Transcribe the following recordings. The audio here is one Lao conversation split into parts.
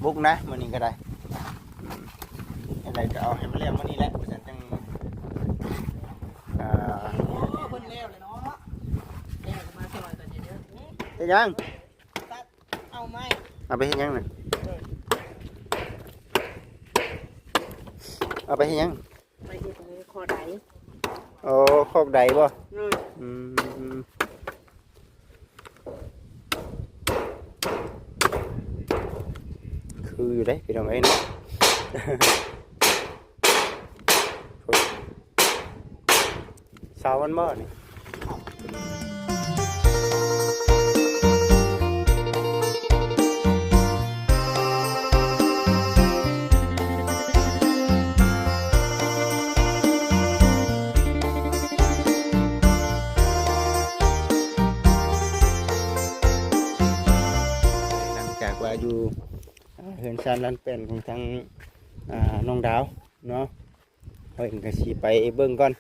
ປຸກນະ ມື້ນີ້ກໍໄດ້. ອືມ ຈັ່ງໃດກໍເອົາໃຫ້ມັນແລ້ວມື້ນີ້ແຫຼະ ວ່າຊັ້ນ ຈັ່ງ ອ່າ ໂອ້ ເພິ່ນແລ້ວແລ້ວເນາະ ແລ້ວກໍມາຊ່ອຍກັນເດີ. ເຮັດຫຍັງ? ຕັດເອົາໄມ້. ເອົາໄປເຮັດຫຍັງນະ? ເອີ ເອົາໄປເຮັດຫຍັງ? ໄປເຮັດໃນຄອກໄດ. ໂອ້ ຄອກໄດບໍ່? ເອີ ອືມ ຄືຢູ່ເດ້ພີ່ນ້ອງເອີຍເນາະ. ເສົາມັນບໍ່ນີ້? ຫຼັງຈາກວ່າຢູ່ ອ່າ ເຮືອນຊານລານແປ້ນຂອງທາງ ອ່າ ນ້ອງດາວເນາະ, ຂ້ອຍກໍຊິໄປເບິ່ງກ່ອນ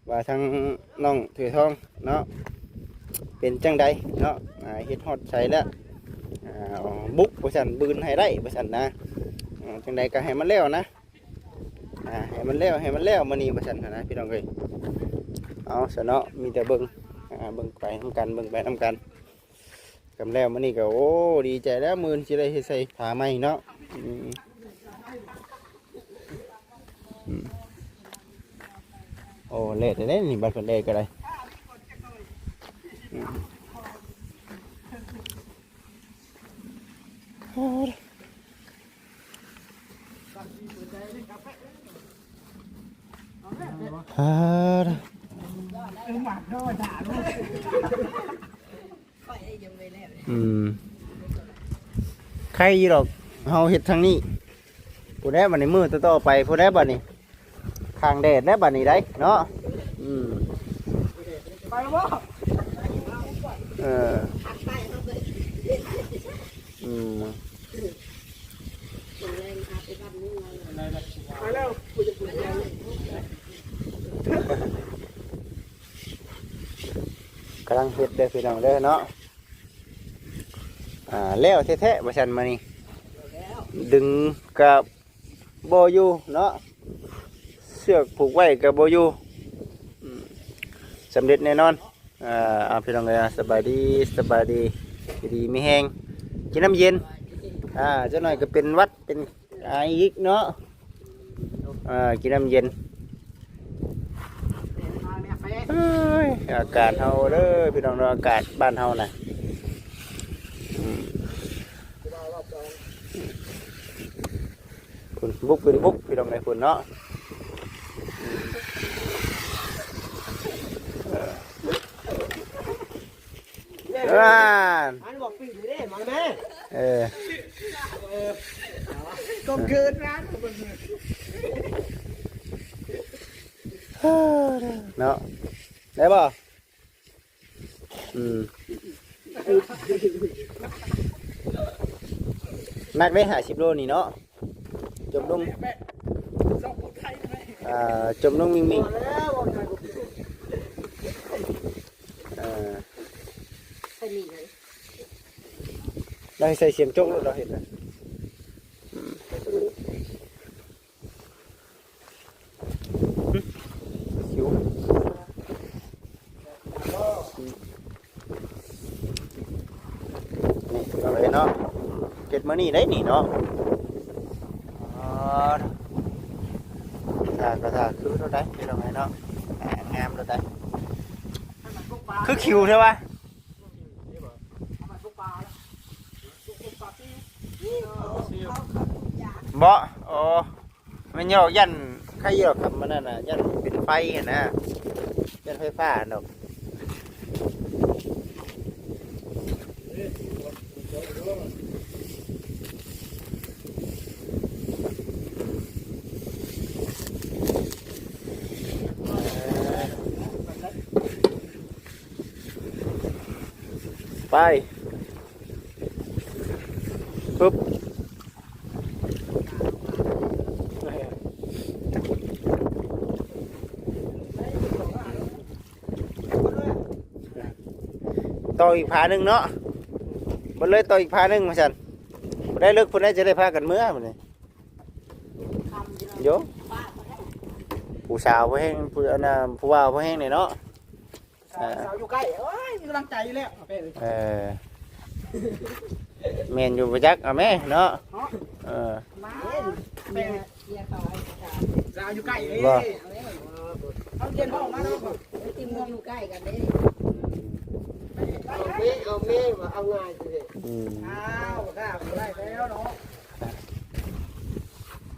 ວ່າທາງນ້ອງເສືອທອງເນາະ ເປັນຈັ່ງໃດເນາະ, ອ່າ ເຮັດຮອດໃສແລ້ວ ອ່າ ບຸກວ່າຊັ້ນ ບືນໃຫ້ໄດ້ວ່າຊັ້ນນະ. ອ່າ ຈັ່ງໃດກໍໃຫ້ມັນແລ້ວນະ ອ່າ ໃຫ້ມັນແລ້ວ ໃຫ້ມັນແລ້ວມື້ນີ້ວ່າຊັ້ນນະ ພີ່ນ້ອງເອີຍ. ເອົາຊະເນາະ ມີແຕ່ເບິ່ງ ອ່າ ເບິ່ງໄປນຳກັນ ເບິ່ງໄປນຳກັນ. ກຳແລ້ວມື້ນີ້ກໍ ໂອ້ ດີໃຈແລ້ວ ມື້ອື່ນຊິໄດ້ເຮັດໃສ່ຜ້າໃໝ່ເນາະ. ອືມ ອືມ ໂອ້ ແລດແລ້ວນີ້ ບັດເພິ່ນແລດກໍໄດ້. ອືມ ໂອ້ ອືມ ໄຄຢູ່ດອກ ເຮົາເຮັດທາງນີ້ ຜູ້ໃດບັດນີ້ ມື້ຕໍ່ໆໄປ ຜູ້ໃດບັດນີ້ ຂ້າງແດດແລ້ວບັດນີ້ໄດ໋ເນາະ. ອືມ ໄປແລ້ວບໍ່? ເອີ ອືມ ກຳລັງເຮັດເດີພີ່ນ້ອງເດີເນາະ. ອ່າ ແລ້ວແທ້ໆ ວ່າຊັ້ນ ມື້ນີ້ ດຶງກໍບໍ່ຢູ່ເນາະ ເຊືອກຜູກໄວ້ກໍບໍ່ຢູ່. ອືມ ສຳເລັດແນ່ນອນ. ອ່າ ເອົາ ພີ່ນ້ອງເອີຍ ສະບາຍດີ ສະບາຍດີ ຢູ່ດີມີແຮງ ກິນນ້ຳເຢັນ. ອ່າ ຈັກໜ້ອຍກໍເປັນຫວັດເປັນ ອ່າ ອີກເນາະ. ເອີ ກິນນ້ຳເຢັນ. ເອີຍ ອາກາດເຮົາເດີພີ່ນ້ອງເດີ ອາກາດບ້ານເຮົານະ. ອືມ ພຸ້ນ ບຸກເປັນບຸກ ພີ່ນ້ອງເອີຍ ພຸ້ນເນາະ. ອືມ ເອີ ເອີ ອັນບອກປີກເດ້ ມາແມ່. ເອີ ເອີ ກໍເກີນນະ ເນາະ ໄດ້ບໍ່? ອືມ ໜັກເດ້ ຫ້າສິບໂລນີ້ເນາະ. ຈົມລົງ ອ່າ ຈົມລົງມິ່ງໆ. ເອີ ໃສ່ມີໄດ໋ ລາວໃສ່ສຽງຈົກໂລດ ລາວເຮັດນະ. ອືມ ຫຶ ຫິວ. ນີ້ເນາະ ເຮັດມື້ນີ້ໄດ້ນີ້ເນາະ. ອໍ ຖ້າກໍຖ້າຄືໂລດໄດ໋ ເຮັດເອົາໃຫ້ເນາະ ງາມໂລດໄດ໋. ຄືຂິວແທ້ວະ? ບໍ່? ອໍ ແມ່ນຫຍອກ ຢ້ານ ໃຄຢູ່ດອກ ຄຳມັນນັ້ນນະ ຢ້ານເປັນໄຟຫັ້ນນະ ຢ້ານໄຟຟ້າຫັ້ນດອກ. ໄປ ປຶບ ຕໍ່ອີກພາໜຶ່ງເນາະ ເບິດເລີຍ ຕໍ່ອີກພາໜຶ່ງວ່າຊັ້ນ. ໄດ້ເລີກພຸ້ນແລ້ວ ຈະໄດ້ພາກັນເມືອບັດນີ້. ໂຢ ຜູ້ສາວບໍ່ແຮງ ຜູ້ອັນນ່າ ຜູ້ບ່າວບໍ່ແຮງນີ້ເນາະ. ສາວ ເອີ ສາວຢູ່ໃກ້ ໂອ້ຍ ມີກຳລັງໃຈຢູ່ແລ້ວ ເອີ ແມ່ນຢູ່ບໍ່ຈັກ ເອົາແມ່ເນາະ ເນາະ ເອີ ມາ ເອີ ສາວຢູ່ໃກ້ເດ້ ບໍ່ ເຮົາຮຽນເວົ້າມາເນາະ ໄອ້ຕິມຢູ່ໃກ້ກັນເດ້ ເອົາແມ່ ເອົາແມ່ວ່າເອົາງ່າຍຊິເດ້ ອືມ ອ້າວ ໄດ້ ໄດ້ແລ້ວເນາະ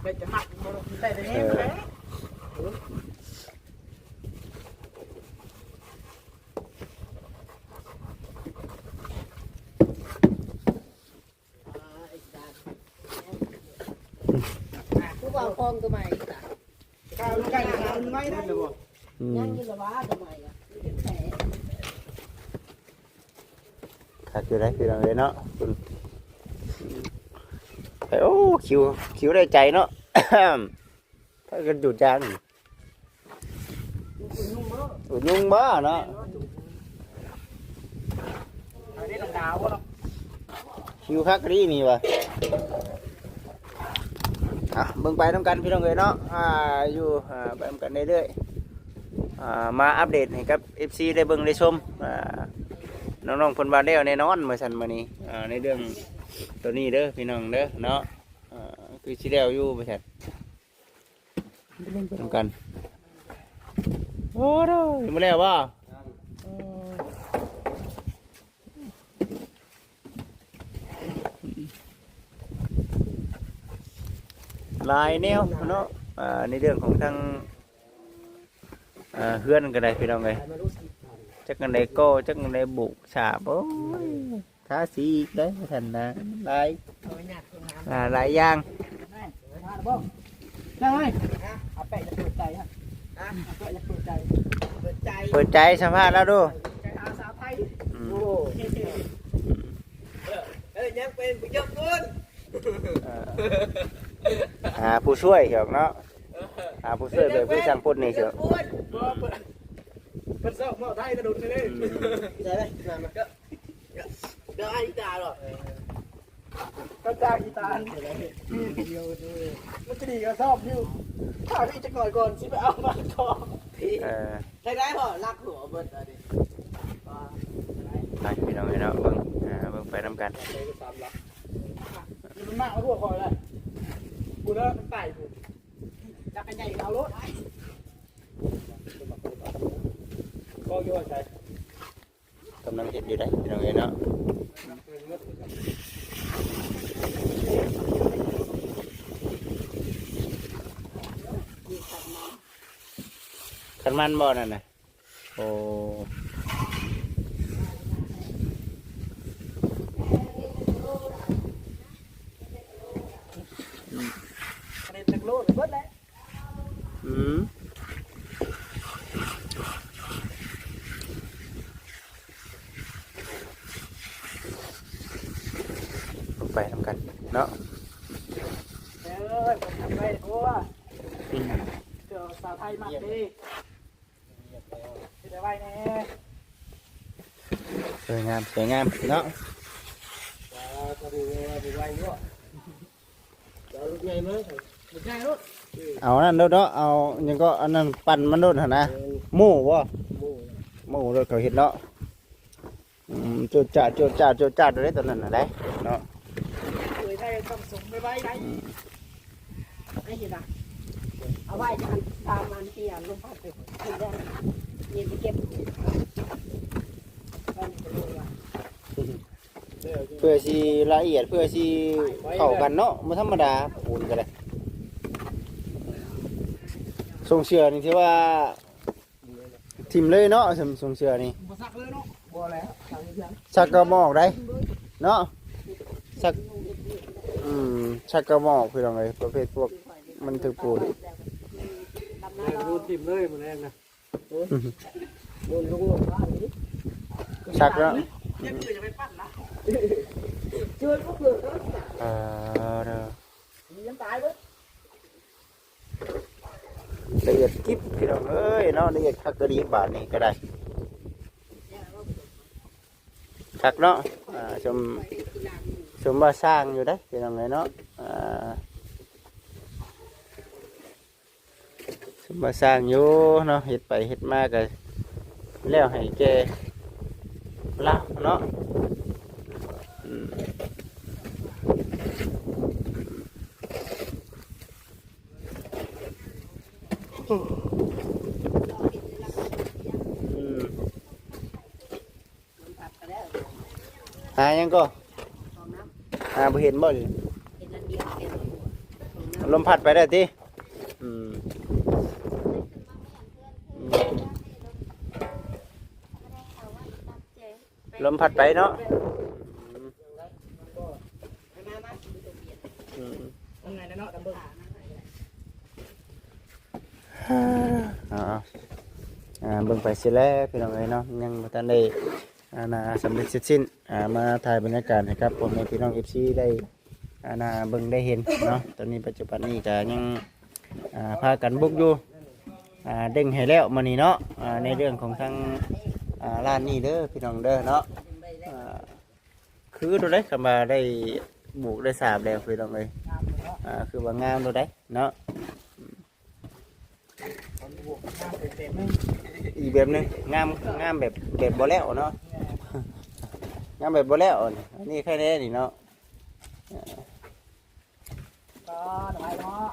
ໄດ້ຈະມັກບໍ່ ໄດ້ແຕ່ແຮງ ເອີ ແຫຼະ. ຜູ້ບ່າວຄອງຕົວໃໝ່ ຂ້າວໃກ້ຂ້າວໃໝ່ນັ້ນແຫຼະບໍ່ ອືມ ຍັງຢູ່ລະວ່າຕົວໃໝ່ ຄັກຢູ່ໃດ໋ ພີ່ນ້ອງເອີຍເນາະ ໂອ້ ຄິວ ຄິວໄດ້ໃຈເນາະ. ພາກັນຈູດຈາງ ອຸດຍຸງບໍ່ເນາະ ຫິວຄັກອີ່ຫຼີນີ້ຫວາ ອ່ະ ເບິ່ງໄປນຳກັນພີ່ນ້ອງເອີຍເນາະ ອ່າ ຢູ່ ອ່າ ໄປນຳກັນເລື້ອຍໆ ອ່າ ມາອັບເດດໃຫ້ກັບເອັຟຊີໄດ້ເບິ່ງໄດ້ຊົມ ອ່າ ນ້ອງໆເພິ່ນວ່າແລ້ວແນ່ນອນ ວ່າຊັ້ນ ມື້ນີ້ ອ່າ ໃນເລື່ອງໂຕນີ້ເດີພີ່ນ້ອງເດີເນາະ ອ່າ ຄືຊິແລ້ວຢູ່ ວ່າຊັ້ນ. ນຳກັນ ໂອ້ໂດ ຍັງບໍ່ແລ້ວບໍ່ ຫຼາຍແນວເນາະ ອ່າ ໃນເລື່ອງຂອງທາງ ອ່າ ເຮືອນກໍໄດ້ພີ່ນ້ອງເອີຍ ຈັກອັນໃດກໍ່ ຈັກອັນໃດບຸກສາບ ໂອ້ຍ. ທາສີອີກເດ້ທ່ານນະ ຫຼາຍ ອ່າ ຫຼາຍຢ່າງ ເອົາແປ້ງຈະເປີດໃຈ ເປີດໃຈ ເປີດໃຈ ເປີດໃຈ ສຳພາດລາວດູ ເປີດໃຈຫາສາວໄທ ອືມ ໂອ້ ເອີ ຍັງເປັນຜູ້ຍົກພຸ້ນ ເອີ ຫາຜູ້ຊ່ວຍດອກເນາະ ຫາຜູ້ຊ່ວຍແບບຄືຊ່າງພົດນີ້ເຊີ ເພິ່ນຊອກເວົ້າໄທກະດົນເລີຍ ອືມ ໄດ້ ເດີ ໄອ້ຕາເນາະ ກະຈາກອີຕາ ມັນຈະດີກະຊອບຢູ່ ຖ້າໄດ້ຈັກໜ້ອຍກ່ອນ ຊິໄປເອົາມາຕໍ່ ເອີ ໄດ້ໄດ້ພໍລັກຫົວເບິດອັນນີ້ ໄປພີ່ນ້ອງເອີຍເນາະ ເບິ່ງ ອ່າ ເບິ່ງໄປນຳກັນ ມັນມາເອົາຫົວຂ້ອຍແລ້ວ ກູເດີ ມັນໄປພຸ້ນ ຈັກໃຫຍ່ເອົາໂລດ ກໍຢູ່ໃສ ກຳລັງເຮັດຢູ່ໃດ໋ ພີ່ນ້ອງເອີຍເນາະ ຄັນມັນບໍ່ນັ້ນນະ ໂອ້ ເຮັດຈັກໂລດເບິດແຫຼະ. ອືມ ລົງໄປນຳກັນເນາະ ເອີ ໄປຕົວ ອືມ ເຈົ້າສາວໄທມັກເດ້ ເຮັດໃຫ້ໄວແດ່ ສວຍງາມ ສວຍງາມເນາະ ສາວໄທໄວເນາະ. ເອົາລົດໃຫຍ່ມາ ລົດໃຫຍ່ໂລດ ເອົານັ້ນໂລດເນາະ ເອົາຫຍັງເກາະ ອັນນັ້ນປັ່ນມັນໂລດຫັ້ນນະ ເອີ ໂມ້ບໍ່ ໂມ້ ໂມ້ໂລດເຂົາເຮັດເນາະ ອືມ ໂຈດຈາດ ໂຈດຈາດ ໂຈດຈາດໂລດເດ້ ຕອນນັ້ນນະໄດ໋ເນາະ ເອີຍ ໄດ້ຕ້ອງສົມໄວໆໄດ໋ ອືມ ໄດ້ເຫັນລະ ເອົາໄວ້ຈະອັນຕາມອັນທີ່ອັນລົມພັດໄປ ເຫັນໄດ້ ເຫັນໄປເກັບ ເພື່ອຊິລະອຽດ ເພື່ອຊິເຂົ້າກັນເນາະ ບໍ່ທຳມະດາ ປູນກໍໄດ້ ຊົງເສື້ອນີ້ຖືວ່າຖິ້ມເລີຍເນາະ ຊົງ ຊົງເສື້ອນີ້ ບໍ່ຊັກເລີຍເນາະ ບໍ່ແລ້ວ ຊັກກໍບໍ່ອອກໄດ໋ເນາະ ຊັກ ອືມ ຊັກກໍບໍ່ອອກ ພີ່ນ້ອງເອີຍ ປະເພດພວກມັນຖືກປູນ ແມ່ນ ປູນຖິ້ມເລີຍມື້ແລງນະ. ຄັກເນາະ ເອີ ລະອຽດກິບ ພີ່ນ້ອງເອີຍເນາະ ລະອຽດຄັກກະດີ ບາດນີ້ກະໄດ້ ຄັກເນາະ ອ່າ ຊົມ ສົມວ່າສ້າງຢູ່ເດ້ພີ່ນ້ອງເອີຍເນາະ ອ່າ ສົມວ່າສ້າງຢູ່ເນາະ ເຮັດໄປເຮັດມາກໍແລ້ວໃຫ້ແກ່ລາວເນາະ ອືມ. ອືມ ຫາຫຍັງກໍ? ຫາບໍ່ເຫັນບໍ່ນີ້? ລົມພັດໄປໄດ້ຕິ? ອືມ ອືມ ລົມພັດໄປເນາະ ອືມ ອືມ ອ່າ ອ່າ ເບິ່ງໄປຊິແລະພີ່ນ້ອງເອີຍເນາະ ຍັງບໍ່ທັນໄດ້ ອັນນ່າ ສຳເລັດເສັດສິ້ນ ອ່າ ມາຖ່າຍບັນຍາກາດໃຫ້ກັບພໍ່ແມ່ພີ່ນ້ອງເອັຟຊີໄດ້ ອັນນ່າ ເບິ່ງໄດ້ເຫັນເນາະ ຕອນນີ້ປັດຈຸບັນນີ້ກໍຍັງ ອ່າ ພາກັນບຸກຢູ່ ອ່າ ເລັ່ງໃຫ້ແລ້ວມື້ນີ້ເນາະ ອ່າ ໃນເລື່ອງຂອງທາງ ອ່າ ຮ້ານນີ້ເດີພີ່ນ້ອງເດີເນາະ ອ່າ ຄືໂຕໃດ ຄຳວ່າໄດ້ບຸກໄດ້ສາບແລ້ວພີ່ນ້ອງເອີຍ ອ່າ ຄືວ່າງາມໂຕໃດເນາະ ອີກແບບໜຶ່ງ ງາມ ງາມແບບ ແບບບໍ່ແລ້ວເນາະ ງາມແບບບໍ່ແລ້ວ ອັນນີ້ ອັນນີ້ໄຄແນ່ນີ້ເນາະ ກໍໄດ້ເນາະ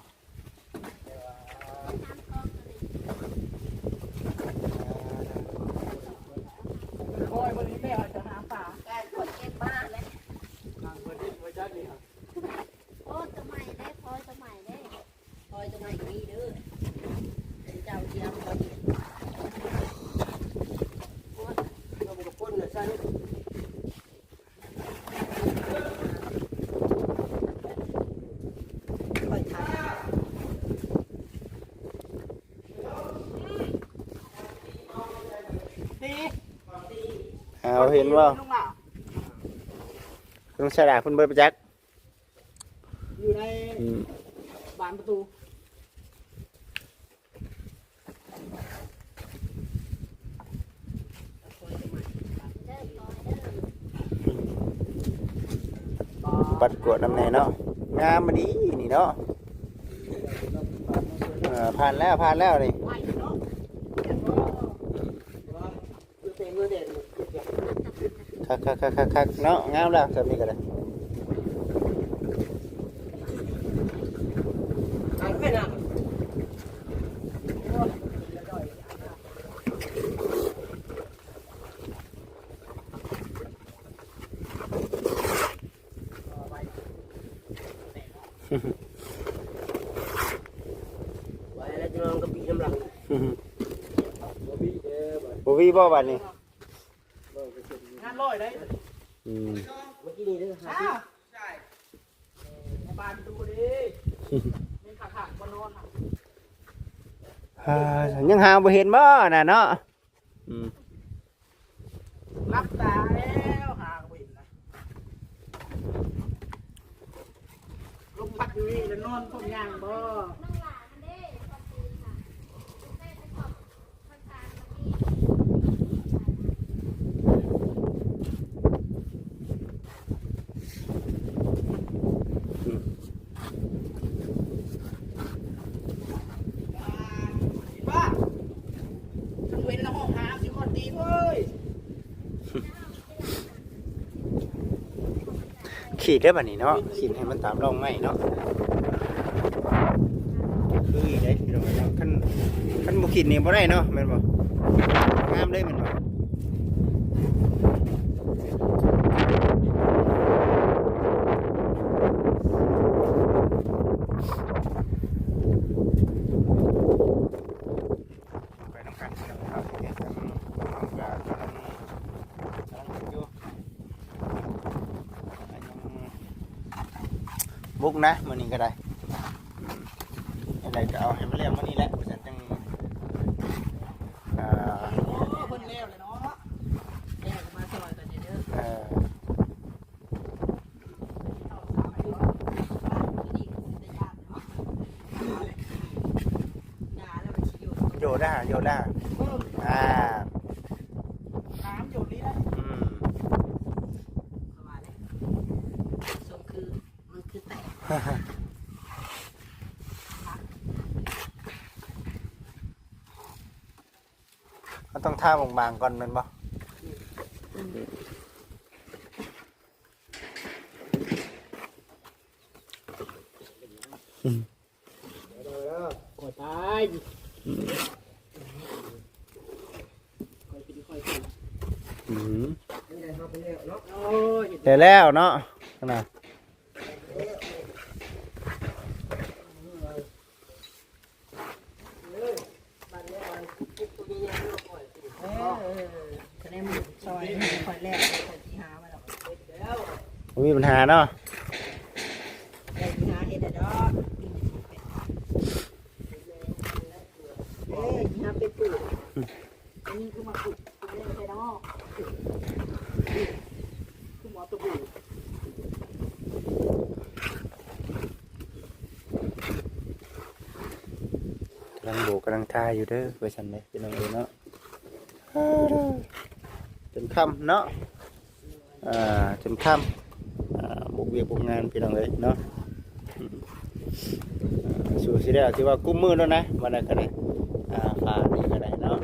ໂອ້ຍ ບໍ່ໄດ້ແມ່ວ່າຈະຫາປາ ການຄົນເກັບບ້ານເລີຍ ໂອ້ ສະໄໝເດ້ ພໍສະໄໝເດ້ ຄອຍຕົວໃໝ່ກໍມີເດີ ເຈົ້າຊິເອົາຄອຍ ໂອ້ຍ ມັນກໍປົນລະຊັ້ນ ເອົາ ເຫັນບໍ່? ລຸງສະດາເພິ່ນເບິດໄປຈັກ ຢູ່ໃນ ອືມ ບານປະຕູ ປັດກວດນຳແດ່ເນາະ ງາມມາດີນີ້ເນາະ ເອີ ຜ່ານແລ້ວ ຜ່ານແລ້ວນີ້. ຄັກໆໆໆໆ ເນາະ ງາມແລ້ວ ສ່ຳນີ້ກໍໄດ້. ໄວ້ແລ້ວຈະລອງກະປິນຳຫຼັງ ບໍ່ມີບໍ່ບາດນີ້ ງານຮ້ອຍໄດ້ ອືມ ເມື່ອກີ້ນີ້ເດີ ອ້າວ ບານປະຕູເດ້ ແມ່ນຄັກໆ ບໍ່ນອນ ອ່າ ຍັງຫາບໍ່ເຫັນບໍ່ນະເນາະ. ອືມ ຫຼັບຕາແລ້ວຫາກໍບໍ່ເຫັນນະ ລົມພັດຢູ່ນີ້ລະນອນພົ້ນຍ່າງບໍ່? ຂີດເດີບັດນີ້ເນາະ ຂີດໃຫ້ມັນຕາມຮ່ອງໄມ້ເນາະ ຄືອີກເດ້ພີ່ນ້ອງເນາະ ຄັນ ຄັນບໍ່ຂີດນີ້ບໍ່ໄດ້ເນາະ ແມ່ນບໍ່? ງາມເລີຍແມ່ນບໍ່? ໄປນຳກັນພີ່ນ້ອງເນາະ ເຮັດຫຍັງເຮົາກໍກຳລັງ ກຳລັງເຮັດຢູ່ ບຸກນະມື້ນີ້ກໍໄດ້ ອືມ ຈັ່ງໃດກໍເອົາໃຫ້ມັນແລ້ວມື້ນີ້ແຫຼະ ວ່າຊັ້ນ ຈັ່ງ ອ່າ ໂອ້ ເພິ່ນແລ້ວແລ້ວເນາະ ແລ້ວກໍມາຊ່ອຍກັນເດີ ເອີ. ໂຢດາ ໂຢດາ ອ່າ ອືມ. ເຮົາຕ້ອງທາບາງໆກ່ອນແມ່ນບໍ່? ໂອ້ຍ ຕາຍ ອືມ ໂອ້ຍ ໄດ້ແລ້ວເນາະ ຂະໜາດ ເອີ ເອີ ຄະແນນໝູ່ຊອຍຂ້ອຍແລ້ວ ຂ້ອຍຊິຫາມາດອກ ບໍ່ມີບັນຫາເນາະ ຂ້ອຍຊິຫາເຮັດໃຫ້ດອກ ເອີ ຊິຫາໄປປູກ ອັນນີ້ຄືໝາກຫຸດ ຄືແມ່ນແທ້ເນາະ ຄືໝາກຕະປູ ກຳລັງໂບກກຳລັງທາຢູ່ເດີ ວ່າຊັ້ນເດ້ ພີ່ນ້ອງເອີຍເນາະ ຈົນຄ່ຳເນາະ ອ່າ ຈົນຄ່ຳ ອ່າ ບວກວຽກບວກງານ ພີ່ນ້ອງເອີຍເນາະ ອືມ ອ່າ ສູ້ຊິໄດ້ ຖືວ່າກຸ້ມມື້ແລ້ວນະ ວ່າໄດ້ກໍໄດ້ ອ່າ ຝານີ້ກໍໄດ້ເນາະ.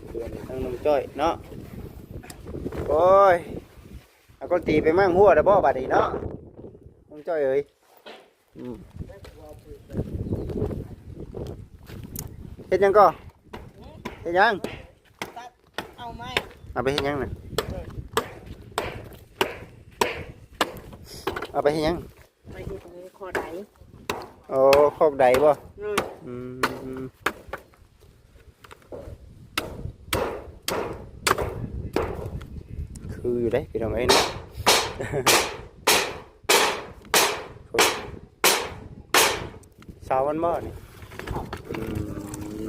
ເພື່ອນທາງນ້ອງຈ້ອຍເນາະ ໂອ້ຍ ເອົາກ້ອນຕີໄປມ້າງຮົ້ວແລ້ວບໍ່ບາດນີ້ເນາະ ນ້ອງຈ້ອຍເອີຍ? ອືມ ເຮັດຫຍັງກໍ? ເຮັດຫຍັງ? ຕັດເອົາໄມ້ ເອົາໄປເຮັດຫຍັງນະ? ເອີ ເອົາໄປເຮັດຫຍັງ? ໄປເຮັດຄໍໄດ ໂອ້ ຄອກໄດບໍ່? ອືມ ອືມ ຄືຢູ່ເດ້ພີ່ນ້ອງເອີຍເນາະ ເສົາມັນບໍ່ນີ້? ອືມ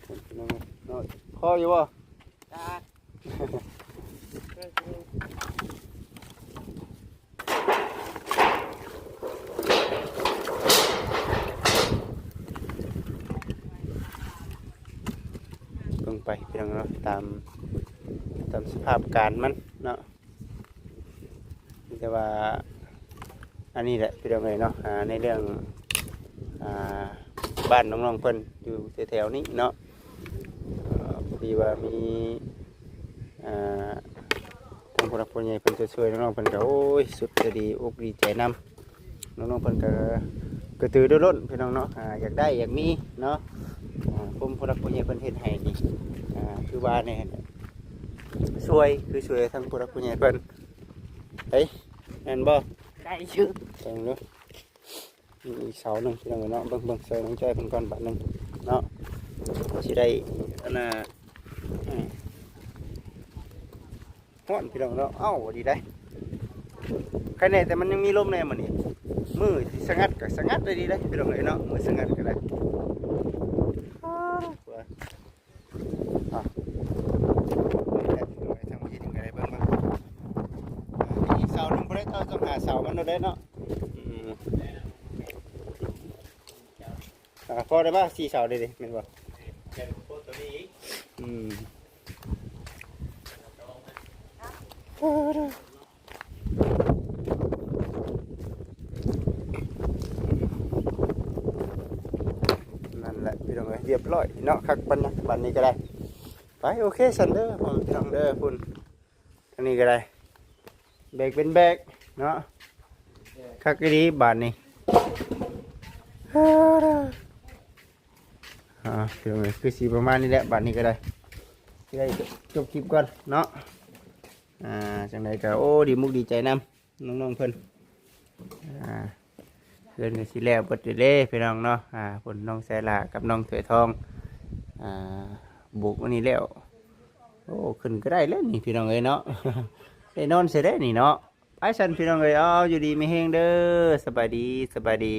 ພີ່ນ້ອງເອີຍເນາະ ພໍຢູ່ບໍ່? ເບິ່ງໄປພີ່ນ້ອງເນາະ ຕາມ ຕາມສະພາບການມັນເນາະ ມີແຕ່ວ່າ ອັນນີ້ແຫຼະພີ່ນ້ອງເອີຍເນາະ ອ່າ ໃນເລື່ອງ ອ່າ ບ້ານນ້ອງໆເພິ່ນຢູ່ແຖວໆນີ້ເນາະ ເອີ ພໍດີວ່າມີ ອ່າ ທາງຜູ້ຫຼັກຜູ້ໃຫຍ່ເພິ່ນຊ່ວຍໆ ນ້ອງໆເພິ່ນກໍ ໂອ້ຍ ສຸດຈະດີອົກດີໃຈນຳ ນ້ອງໆເພິ່ນກໍກະຕືລືລົ້ນພີ່ນ້ອງເນາະ ອ່າ ຢາກໄດ້ຢາກມີເນາະ ອ່າ ຄວາມຜູ້ຫຼັກຜູ້ໃຫຍ່ເພິ່ນເຮັດໃຫ້ນີ້ ອ່າ ຄືວ່າແນ່ ຊ່ວຍ ຄືຊ່ວຍທາງຜູ້ຫຼັກຜູ້ໃຫຍ່ເພິ່ນ ເອີຍ ແມ່ນບໍ່? ໄດ້ຢູ່ ເບິ່ງດູ ມີອີກເສົາໜຶ່ງພີ່ນ້ອງເອີຍເນາະ ເບິ່ງ ເບິ່ງຊ່ອຍນ້ອງຈ້ອຍເພິ່ນກ່ອນບາດໜຶ່ງເນາະ ຊິໄດ້ອັນນ່າ ອືມ ຮ້ອນພີ່ນ້ອງເນາະ ເອົ້າ ດີໄດ໋ ໃຄແນ່ແຕ່ມັນຍັງມີລົມແນ່ມື້ນີ້ ມື້ຊິສະຫງັດກໍສະຫງັດໄດ້ດີໄດ໋ພີ່ນ້ອງເອີຍເນາະ ມື້ສະຫງັດກໍໄດ້ ອ່າ ນີ້ແຫຼະ ທາງຜູ້ຍິງກໍໄດ້ເບິ່ງເບິ່ງ ອີກເສົາໜຶ່ງບໍ່ໄດ້ ຕ້ອງຫາເສົາມັນໂດດເດເນາະ ອືມ ອ່າ ພໍໄດ້ບໍ່ ສີ່ເສົາເດ ແມ່ນບໍ່? ອືມ ນັ້ນແຫຼະພີ່ນ້ອງເອີຍ ຮຽບຮ້ອຍເນາະ ຄັກປານນັ້ນ ບາດນີ້ກໍໄດ້ ໄປ ໂອເຄ ຊັ້ນເດີ ພໍ່ແມ່ພີ່ນ້ອງເດີ ພຸ້ນ ທາງນີ້ກໍໄດ້ ແບກເປັນແບກເນາະ ຄັກອີ່ຫຼີບາດນີ້ ອ່າ ພີ່ນ້ອງເອີຍ ຄືຊິປະມານນີ້ແຫຼະ ບາດນີ້ກໍໄດ້ ຊິໄດ້ຈົບຄລິບກ່ອນເນາະ ອ່າ ຈັ່ງໃດກໍ ໂອ້ ດີມຸກດີໃຈນຳ ນ້ອງໆເພິ່ນ ອ່າ ເຮືອນກໍຊິແລ້ວເບິດເດ້ພີ່ນ້ອງເນາະ ອ່າ ພຸ້ນນ້ອງສາຍຫຼ້າກັບນ້ອງຖ້ວຍທອງ ອ່າ ບຸກມື້ນີ້ແລ້ວ ໂອ້ ຂຶ້ນກໍໄດ້ແລ້ວນີ້ພີ່ນ້ອງເອີຍເນາະ ໄດ້ນອນໃສ່ໄດ້ນີ້ເນາະ ໄປຊັ້ນພີ່ນ້ອງເອີຍ ເອົາ ຢູ່ດີມີແຮງເດີ ສະບາຍດີ ສະບາຍດີ.